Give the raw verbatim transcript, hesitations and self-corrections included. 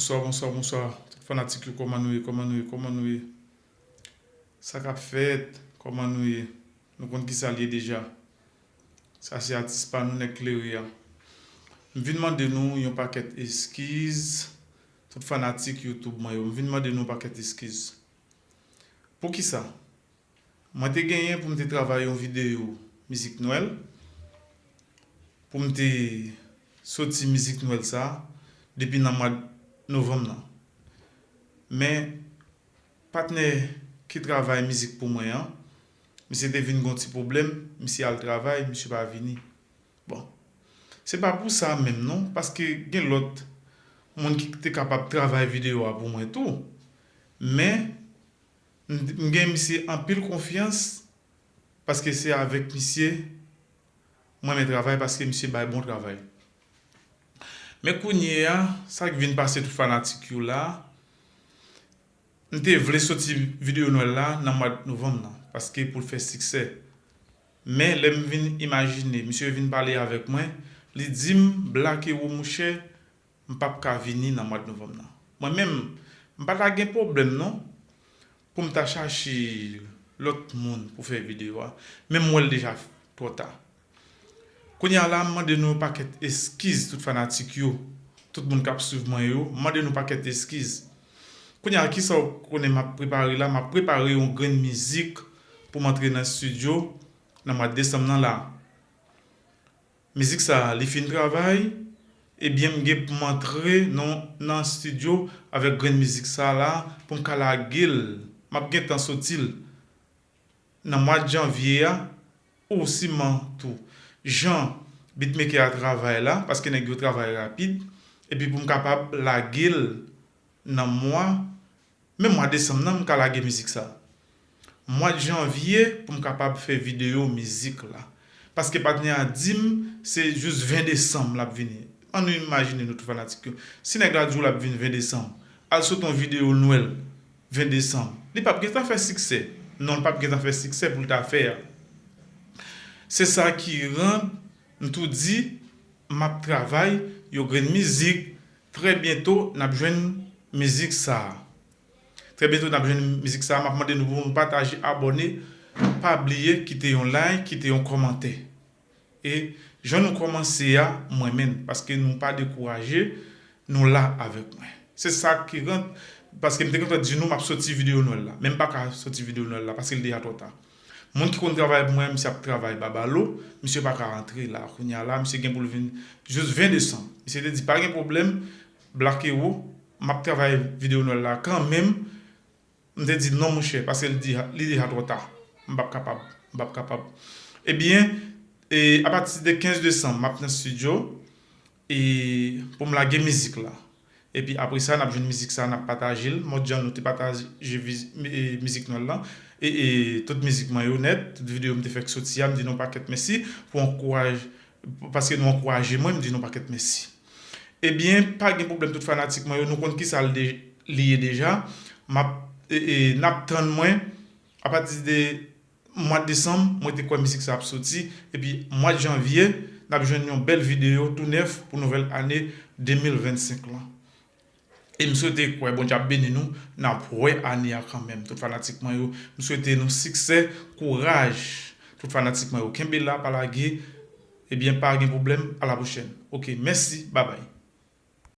Bonswa, bonswa, bonswa. Tout fanatik yo, kòman nou ye, kòman nou ye, kòman nou ye? Sa k ap fèt, kòman nou ye? Nou konn ki sa l ye deja. Sa se atis pa nou, Nèg Klere a. M vin mande nou yon pakèt eskiz, tout fanatik YouTube mwen yo. M vin mande nou yon pakèt eskiz. Poukisa? Mwen te genyen pou m te travay yon videyo mizik Nwèl, pou m te soti mizik Nwèl sa a depi nan mwa novanm nan. Men, patnè ki travay mizik pou mwen an, misye te vin gen yon ti pwoblèm, misye al travay, misye pa vini. Bon, se pa pou sa menm non, paske gen lòt moun ki te kapab travay videyo a pou mwen tou. Men, m m gen misye anpil konfyans, paske se avèk misye mwen renmen travay, paske misye bay bon travay. Men kounye a, sa k vin pase tout fanatik yo la, m te vle soti videyo Nwèl la nan mwa novanm nan, paske pou l fè siksè. Men lè m vin imajine, misye vin pale avèk mwen, li di m, Black Hero, monchè, m p ap ka vini nan mwa novanm nan. Mwen menm, m pa ta gen pwoblèm non, pou m ta chache lòt moun pou fè videyo a. Men m wè l deja twò ta. Kounye a la, m mande nou yon pakèt eskiz, tout fanatik yo, tout moun k ap swiv mwen yo, m mande nou pakèt eskiz. Kounye a, kisa w konnen m ap prepare la? M ap prepare yon grenn mizik pou m antre nan estidyo nan mwa desanm nan la. Mizik sa a, li fin travay, ebyen, m gen pou m antre nan, nan estidyo avèk grenn mizik sa a la, pou m ka lage l. M ap gentan soti l nan mwa janvye a, ou siman tou. Jan beatmaker a travay la, paske nèg yo travay rapid, epi pou m kapab lage l nan mwa, men mwa desanm nan, m ka lage mizik sa. Mwa janvye, pou m kapab fè videyo mizik la. Paske patnè a di m, se jis ven desanm l ap vini. Ann nou imajine nou tout fanatik yo. Si nèg la di w l ap vin ven desanm, al sot yon videyo Nwèl ven desanm, li p ap gentan fè siksè. Non, li p ap gentan fè siksè pou l ta fè a. Se sa ki rann m tou di, m ap travay yon grenn mizik, trè byento n ap jwenn mizik sa a. Trè byento n ap jwenn mizik sa a, m ap mande nou pou nou pataje, abòne, pa bliye kite yon like, kite yon kòmantè. E jan nou kòmanse a, m renmen n, paske nou pa dekouraje, nou la avèk mwen. Se sa ki rann, paske m te gentan di nou m ap soti videyo Nwèl la, men m pa ka soti videyo Nwèl la paske l deja twò ta. Moun ki konn travay pou mwen, misye ap travay babalo, misye pa ka rantre la. Kounye a la, misye gen pou l vin jis ven desanm. Misye te di, pa gen pwoblèm, Black Hero, m ap travay videyo Nwèl la kanmenm. M te di, non, monchè, paske li deja, li deja twò ta. M p ap kapab, m p ap kapab. Ebyen, e, apati de kenz desanm, m ap nan estidyo, e, pou m lage mizik la. Epi apre sa, n ap jwenn mizik sa, n ap pataje l, mòd jan nou te pataje viz-, e, mizik Nwèl la, e, e, tout mizik mwen yo nèt, tout videyo m te fèk soti a, m di nou pakèt mèsi pou ankouraj-, paske nou ankouraje mwen, m di nou pakèt mèsi. Ebyen, pa gen pwoblèm tout fanatik mwen yo, nou konn kisa l de-, li ye deja. M ap, e, e, n ap tann mwen apati de mwa desanm, mwen te kwè mizik sa ap soti, epi mwa janvye, n ap jwenn yon bèl videyo tou nèf pou nouvèl ane de mil vennsenk lan. E m swete kwè Bondye ap beni nou, n ap wè ane a kanmenm. Tout fanatik mwen yo, m swete nou siksè, kouraj. Tout fanatik mwen yo, kenbe la, pa lage. Ebyen, pa gen pwoblèm, a la pwochèn. Oke, mèsi, babay.